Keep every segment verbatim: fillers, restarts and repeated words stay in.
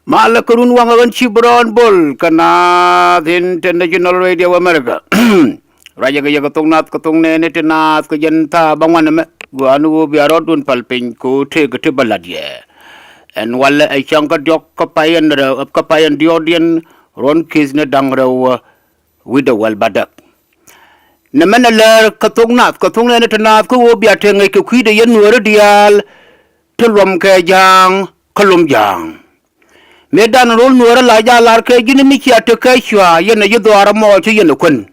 Malɛ kɛ run waŋ ɛ ɣän ci bi rɔɔn bol kä Naath International Radio America. Ruacɛ kɛ yɛ kɛ thok Naath kɛ thok nɛɛni ti Naath kɛ jɛn thaa bä ŋuan ɛmɛ. Gua̱a̱ni ɣöö bia rɔɔdun pal piny kɛ ɣöö tëëkɛ ti bä la̱t yɛ. Ɛn walɛ ɛ cäŋ kä diɔ̱k kä pay ɛn rɛw kä pay ɛn diɔ̱ɔ̱kdiɛn ruɔ̱n ki̱th ni da̱ŋ rɛw wi̱cdɛ dee wäl bädäk. Nɛmɛ nɛ lär kä thok Naath kɛ thok nɛɛni ti Naath kä ɣöö bia te ŋäc kɛ kui̱dɛ yɛn Nuääri diaal ti luɔm kɛ ja̱a̱ŋ kä luɔm ja̱a̱ŋ. Mëëdan ro̱l Nuäärä la jaa lar kɛ ji̱n mi cia te kɛ cua yɛn ɛ ji̱ dhɔaar ɛmɔ ci yɛn ɛ kuän.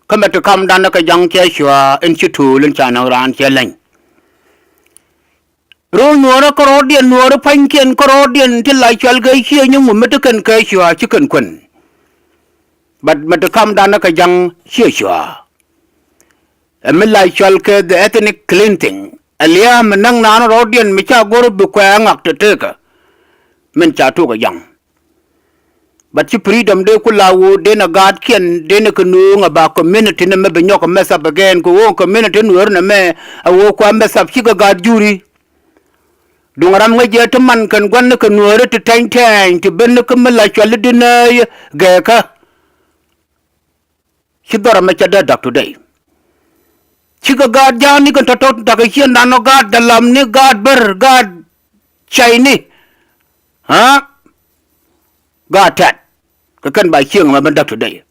Kä mɛ ti kamdan ɛ kɛ ja̱ŋ cɛ cua in ci to̱o̱l in ca näk raan cɛ leny. Ro̱l Nuäärä kä rɔɔdiɛn Nuäärä pa̱nykiɛn kä rɔɔdiɛn ti la cual kɛ ciɛ nyi ŋu mi ti kɛn kɛ cua ci kɛn kuän. But mɛ ti kamdan ɛ kɛ ja̱ŋ ciɛ cua. Ɛ mi la cual kɛ the ethnic cleansing. Ɛ lia̱a̱ mi näk naan rɔɔdiɛn mi ca go̱r bi kuɛ ŋak te tekä. Min ca tok ɛ ja̱ŋ. But ci freedom dee ku la ɣöö den ɛ gaatkiɛn den ɛ kɛ nööŋ ɛ ba community ni mɛ bi nyɔk ɛ mess up again kɛ ɣöö community Nuäär ni mɛ ɛ ɣöö kua mess up cikɛ gaat juri. Duŋ ram ŋäc jɛ ti man kɛn gua̱n ni kɛ Nuääri ti tɛny tɛɛny ti ben ni kä mi la cual i̱ di nääc gɛɛkä. Ci dhɔr ɛmɛ cɛ dee dak today. Cikɛ gaat ja̱a̱ŋni kɛn tɔ̱tɔ̱ takɛ ciëndan ɔ gaat dälamni gaat bär gaat cayni. Aa gaat tɛt kɛ kɛn ba cieŋ ɛmɛ ben dak today.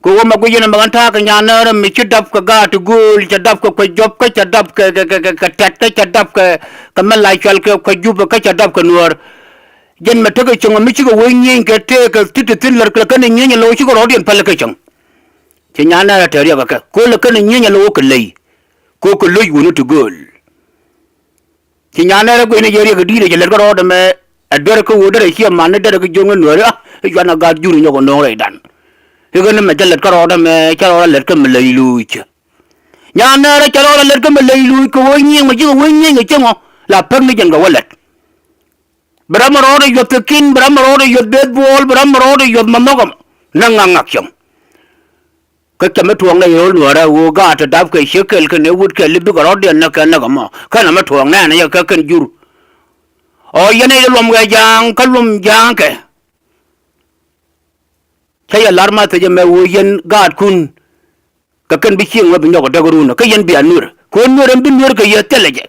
Kɛ ɣöö mɛ guic yɛn ɛmɛ ɣän ta̱a̱ kɛ nyan nɛɛrä mi ci dap kɛ gaat ti gööl cɛ dap kɛ kuec jɔp kä cɛ dap kɛ kɛ kɛ kɛ tɛt kä cɛ dap kɛ kɛ mɛ la cual kɛ kuec jup kä cɛ dap kɛ Nuäär. Jɛn mɛ tekɛ cäŋ mi cikɛ wee nyieny kɛ tëëkɛ ti ti thi̱n lät kɛ kɛn nyieny lo̱w cikɛ rɔɔdiɛn päl kɛ cäŋ. Ci nyan nɛɛrɛ te riɛk kɛ kɛ ko̱lɛ kɛn nyieny lo̱w kɛ ley. Ko̱ kɛ lo̱c wuni ti gööl. Ci nyan nɛɛrɛ guic ni jɛ riɛk kɛ di̱i̱t ɛ cɛ lät kä rɔɔdɛ mɛ ɛ duer kä ɣöö derɛ ciɛ man ni derɛ kɛ jo̱ŋ in Nuääri a i̱ cuan a gaat jur inyɔk ɛ no̱o̱ŋ rɛydan. I̱ ɣän ni mɛ cɛ lät kä rɔɔdɛ mɛ cɛ rɔɔdɛ lät kä mɛ ley luuc. Nyan nɛɛrɛ cɛ rɔɔdɛ lät kä mɛ ley luuc kɛ ɣöö nyieny mɛ cikɛ wee nyieny kɛ cäŋ ɔ la päk ni jɛn kɛ wä lät. Bi ram mi rɔɔdɛ yuɔth kɛ kin bi ram mi rɔɔdɛ yuɔth beth buɔɔl bi ram mi rɔɔdɛ yuɔth ma nhɔk ɛmɔ näk ŋak ŋak cäŋ. Kä cɛ mi tuɔɔk nɛ yɛ ɣöö Nuäärä ɣöö gaat ti dapkɛ ciek kɛl kɛn ɛ wut kɛl i̱ bikɛ rɔ̱diɛn näk kɛ näk ɛmɔ kɛn ɛ mi tuɔɔk nɛɛnɛ yɛ kɛ kɛn jur. Ɔ yɛn ɛ luɔm kɛ ja̱a̱ŋ kä luɔm ja̱a̱ŋ kɛ. Cä yɛ la̱r ma thiec ɛmɛ ɣöö yɛn gaatkun. Kɛ kɛn bi cieŋ ɣä bi nyɔk ɛ däk run kä yɛn bia nuer kɛ ɣöö nuer ɛn bi nuer kɛ yɛ thilɛ jɛ.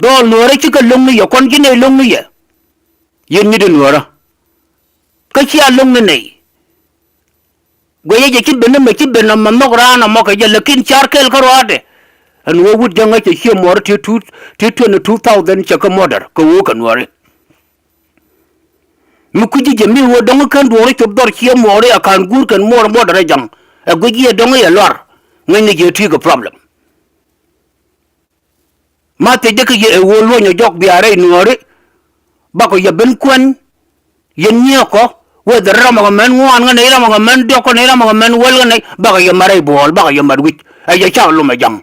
Dhɔɔl nuäärä cikɛ lo̱ŋni yɛ kɔn ci nɛy lo̱ŋni yɛ. Yɛn nyit in nuäärä kä cia lo̱ŋni nɛy. Guɛcä jɛ ci ben ni mɛ ci ben amɛ nhɔk raan amɔ kɛ jɛ lakin car kɛl kä ruaadɛ. Ɛn ɣöö wut jäŋä cɛ cië muɔɔr ti tu ti twenty two thousand cɛ kä murder kɛ ɣöö kɛ nuääri. Mi kui̱ci jɛ mi ɣöö dɔ̱ŋ kän duɔ̱ɔ̱r cop dhɔr cië muɔɔr i̱ a ka̱n guur kɛn muɔɔr muɔɔr dɔ̱rɛ ja̱ŋ. Ɛ guic yɛ dɔ̱ŋ yɛ luar ŋäcni jɛ ti̱i̱ kɛ problem. Ma thiecdä kä yɛ ɛ ɣöö luɔ̱ny ɛ jɔk bia rɛy nuääri. Bakɔ yɛ ben kuɛn yɛn nyiëëkɔ. Whether ram ɛ kɛ mɛn ŋuan kä nɛy ram ɛ kɛ mɛn diɔk kä nɛy ram ɛ kɛ mɛn wäl kä nɛy bakɔ yɛ mat rɛy buɔɔl bakɔ yɛ mat wi̱c ɛ yɛ cak lom ɛ ja̱ŋ.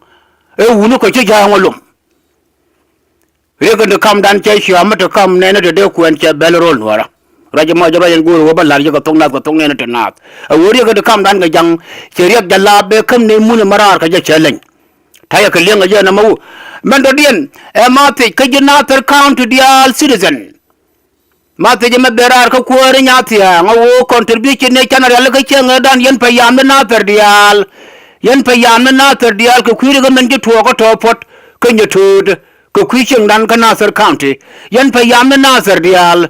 Ɛ wuni kɔ ci ja̱a̱ŋ ɛ lom. Riek kɛn ti kamdan cɛ cia̱a̱m mi ti kam nɛɛni ti dee kuɛn cɛ bɛl ro̱l nuäärä. Ruac ɛmɔ jɛ ruac ɛn go̱o̱r ɣöö bä la̱r ji̱ kɛ thok nath kɛ thok nɛɛni ti naath. Ɛ ɣöö riek kɛn ti kamdan kɛ ja̱ŋ cɛ riɛk jɛ laap bɛ käm nɛy mun ɛmɛ raar kɛ jɛ cɛ leny. Ta̱yɛ kɛ li̱eŋ ɛ jɛ nɛmɛ wu. Mɛn dɔ̱diɛn ɛ ma thiec kä ji̱ Nasir County diaal citizen. Ma thiec ɛmɛ ben raar kä kuääri nya thia̱a̱ŋ ɛ ɣöö contribution ni canɛ rialikä cieŋ ëëdan yɛn payam ni Nasir diaal. Yɛn payam ni Nasir diaal kɛ kui̱ rikä min ji̱ tuɔɔk kä tɔ̱ puɔ̱t kä nyɛ tööt kɛ kui̱ cieŋdan kä Nasir County. Yɛn payam ni Nasir diaal.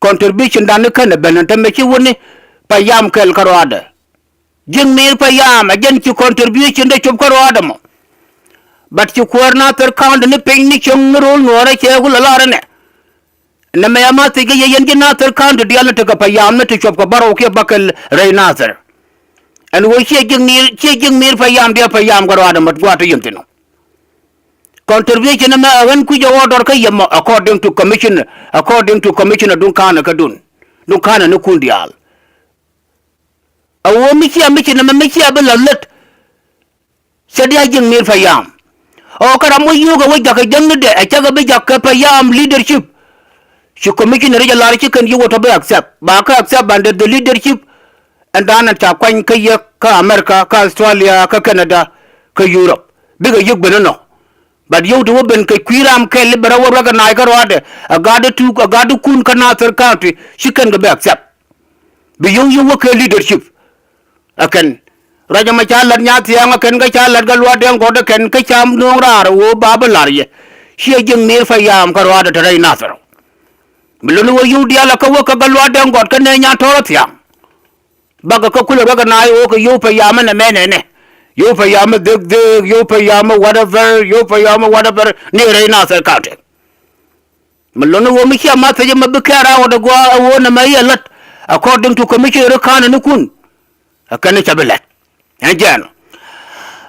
Contribution dan ni känɛ ben ɛn tämɛ ci wuni payam kɛl kä ruaadɛ. Ji̱ŋ mi̱i̱r payam ɛ jɛn ci contribution dee cop kä ruaadɛ mɔ. But ci kuäär Nasir County ni piny ni cieŋ ni ro̱l nuɔɔrä cɛ wulɛ lar ɛnɛ. Nɛmɛ ya ma thiec kä yɛ yɛn ji̱ Nasir County diaal ni tekɛ payam ni ti cuɔp kɛ bärɔw kiɛ bäkɛl rɛy Nasir. Ɛn ɣöö ciɛ ji̱ŋ mi̱i̱r ciɛ ji̱ŋ mi̱i̱r payam diɛ payam kɛ ruaadɛ mät gua̱a̱th ti yɛn thi̱n ɔ. Contribution ɛmɛ ɛ ɣän kui̱c ɛ order kä yɛ mɔ according to commission, according to commissioner duŋ ka̱n ɛ kädun. Duŋ ka̱n ɛ ni kun diaal. Ɛ ɣöö mi cia mi ci nɛmɛ mi cia bi la̱th lät. Cɛ diaal ji̱ŋ mi̱i̱r payam. Ɔ kä ram wä yio̱o̱k ɛ wä jakä jäŋnidɛ ɛ cakɛ bi jakä payam leadership. Ci commissioner jɛ lar ci kɛn yi wä tɔ bi accept ba kä accept under the leadership. Ɛn da̱a̱n ɛn ca kuany kä yɛ kä America kä Australia kä Canada kä Europe bikɛ yiëk ben ɛnɔ. But yio̱w ti wä ben kɛ kui̱ ram kɛl i̱ bɛ rɔ wä recognize kä ruaadɛ. A gatdä tuk, a gatdä kun kä Nasir County ci kɛn kɛ bɛ accept. Bi yio̱w yio̱w wä kɛ leadership. Ɛ kɛn ruac ɛmɛ ca la̱t Nyath Thiaŋ, ɛ kɛn kä ca la̱t Gatluak Dɛŋ Gɔt, ɛ kɛn kä ca nuɔ̱ɔ̱ŋ raar ɣöö ba bi la̱r yɛ. Ciɛ ji̱ Miir Payam kä ruaadɛ te rɛy Nasir. Bi luni wä yio̱w diaal ɛ kä wä kä Gatluak Dɛŋ Gɔt kä nɛy Nyan Tɔrɔ Thiaŋ. Bakɛ kä kulɛ recognize ɣöö kɛ yio̱w Payam ɛn ɛ mɛn ɛnɛ. Yio̱w Payam ɛ dhek dhek, yio̱w Payam ɛ whatever, yio̱w Payam ɛ whatever ni rɛy Nasir County. Mi luni wä mi cia ma thiec ɛmɛ bi kɛn raawä dɛ gɔaa ɛ wä nɛmɛ i̱ ɛ lät according to commission ri ka̱n ɛ ni kun. Ɛ kɛn i̱ ca bi lät ɛn jɛn.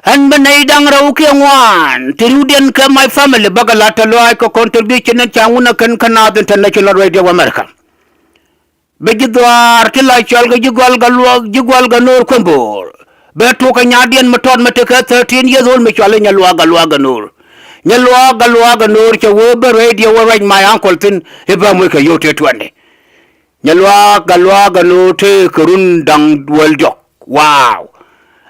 Ɛn bi nɛy da̱ŋ rɛw kiɛ ŋuan ti ri̱wdiɛn kɛ my family bakɛ la̱t tɛ lɔaac kɛ contribution ɛn ca ŋun ɛ kɛn kä Naath International Radio America. Bɛ ji̱ dhuaar ti la cɔal kɛ ji̱ gɔal Gatluak, ji̱ gɔal Gatno̱o̱r Kuembor. Bɛ tuɔk kɛ nyaatdiɛn mi tɔt mi tekɛ thirteen years old mi cɔal i̱ Nyaluaak Gatluak Gatno̱o̱r. Nyaluaak Gatluak Gatno̱o̱r cɛ wee ben radio wä ruac my uncle thi̱n i̱ bä muc kɛ yio̱w tëë twenty. Nyaluaak Gatluak Gatno̱o̱r tëë kɛ run da̱ŋ wäl diɔ̱k. Wow.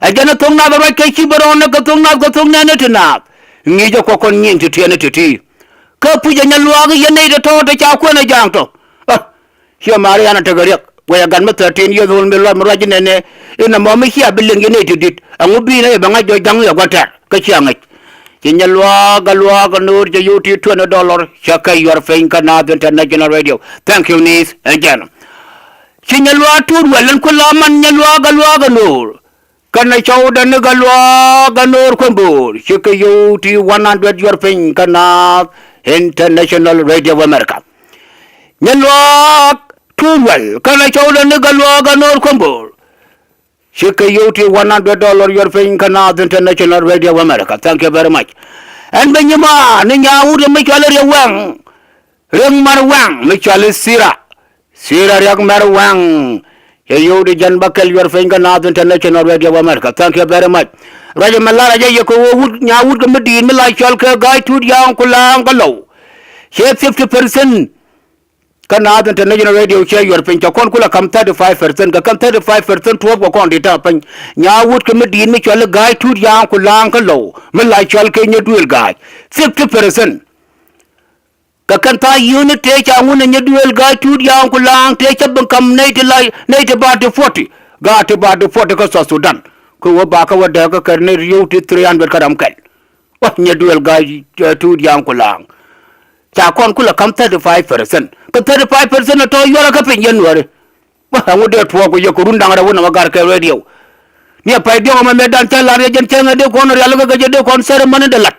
Ɛ jɛn ɛ thok nath ɛ ruac kɛ ci bä rɔɔn ɛ kɛ thok nath kɛ thok nɛɛni ti naath. Ŋi̱i̱c ɛ kuɔk kɔn nyieny ti tiɛɛni ti ti. Kä puc ɛ Nyaluaak i̱ yɛn nɛy tɔ̱tɔ̱ tɛ ca kuɛn ɛ ja̱a̱ŋ tɔ. Ah, ciɛ Mariana tekɛ riɛk guɛc ɛ gat mi thirteen years old mi luɔt mi ruac inɛnɛ. Inɛ mɔ mi cia bi liŋ yɛn nɛy ti di̱t ɛŋu bi̱i̱n ɛ bɛ ŋa̱c jɔc ja̱ŋ yɛ gua̱n tɛr kä cia ŋäc. Ci Nyaluaak Gatluak Gatno̱o̱r cɛ yio̱w ti twenty dollar cɛ kɛ yuɔr piny kä Naath International Radio. Thank you niece ɛn jɛn. Ci Nyaluaak Tuut Wɛl ɛn ku la man Nyaluaak Gatluak Gatno̱o̱r. Kɛnɛ cɔwdɛ ni Gatluak Gatno̱o̱r Kuembor ci kɛ yio̱w ti one hundred yuɔr piny kä Naath International Radio of America. Nyaluaak Tuut Wɛl kɛnɛ cɔwdɛ ni Gatluak Gatno̱o̱r Kuembor. Ci kɛ yio̱w ti one hundred dollar yuɔr piny kä Naath International Radio of America. Thank you very much. Ɛn bɛ nyimaa ni nyaawut mi cɔal i̱ Riɛk Wɛŋ. Riɛk Mɛr Wɛŋ mi cɔal i̱ Sira. Sira Riɛk Mɛr Wɛŋ. Cɛ yio̱w ti jɛn bä kɛl yuɔr piny kä Naath International Radio of America. Thank you very much. Ruac ɛmɛ lar a jɛ yɛ kɛ ɣöö wut nyaawut kɛ mi di̱i̱t mi la cɔal kɛ Ga̱a̱c Tuut Ya̱a̱ŋ Kula̱a̱ŋ kä Lɔw. Cɛ fifty percent. Kä Naath International Radio cɛ yuɔr piny cɛ kɔn kulɛ ka̱m thirty five percent kɛ kɛn thirty five percent tuɔɔp kɛ kɔn di̱t ta̱a̱ piny. Nyaawut kɛ mi di̱i̱t mi cɔal i̱ Ga̱a̱c Tuut Ya̱a̱ŋ Kula̱a̱ŋ kä Lɔw mi la cɔal kɛ Nyaduëël Ga̱a̱c fifty percent. Kɛ kɛn tha̱a̱ŋ yio̱o̱ni tëë ca ŋun ɛ Nyaduëël Ga̱a̱c Tuut Ya̱a̱ŋ Kula̱a̱ŋ tëë cä bi ka̱m nɛy ti la nɛy ti ba ti forty. Gaat ti ba ti forty kä South Sudan. Kɛ wä ba kä wä dääk kä kɛ nɛy yio̱w ti three hundred kä ram kɛl. Wä Nyaduëël Ga̱a̱c, eh, Tuut Ya̱a̱ŋ Kula̱a̱ŋ. Ca kɔn kulɛ ka̱m thirty five percent. Kä thirty five percent ɛ tɔ̱ yuɔrɛ kä piny yɛn nuääri. Wä ɛŋu dee tuɔɔk ku yɛ kɛ run da̱ŋ rɛw wä nɔmɔ gar kɛ radio. Ni ɛ pay diɔ̱k ɛmɛ mëëdan cä lar yɛ jɛn cäŋɛ dee kɔn rialikä kɛ jɛ dee kɔn ceremony dee la̱t.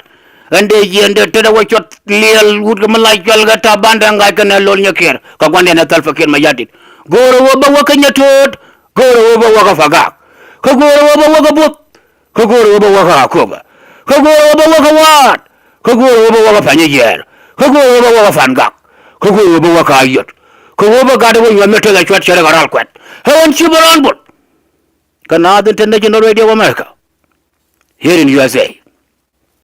Ɛn dee yieen dee tetdɛ wä cuɔt liɛl wut kɛ mi lac cual kɛ Taban Deng Gai kɛnɛ Lol Nyakiɛɛr kɛ gua̱ndiɛn ɛ Salva Kiir Mayardit. Go̱o̱rɛ wä bä wä kä Nyatööt. Go̱o̱rɛ wä bä wä kä Pagak. Kä go̱o̱rɛ wä bä wä kä Buɔth. Kä go̱o̱rɛ wä bä wä kä Akoba. Kä go̱o̱rɛ wä bä wä kä Waat. Kä go̱o̱rɛ wä bä wä kä Panyäjiɛɛr. Kä go̱o̱rɛ wä bä wä kä Pangak. Kä go̱o̱rɛ wä bä wä kä Ayot. Kä wä bä gatdɛ wä nyuɔ̱th mi tekɛ cuat cärɛ kɛ ral kuɛt. Ɛ ɣän ci bä rɔ̱ɔ̱n Buɔth. Kä Naath International Radio of America. Here in U S A.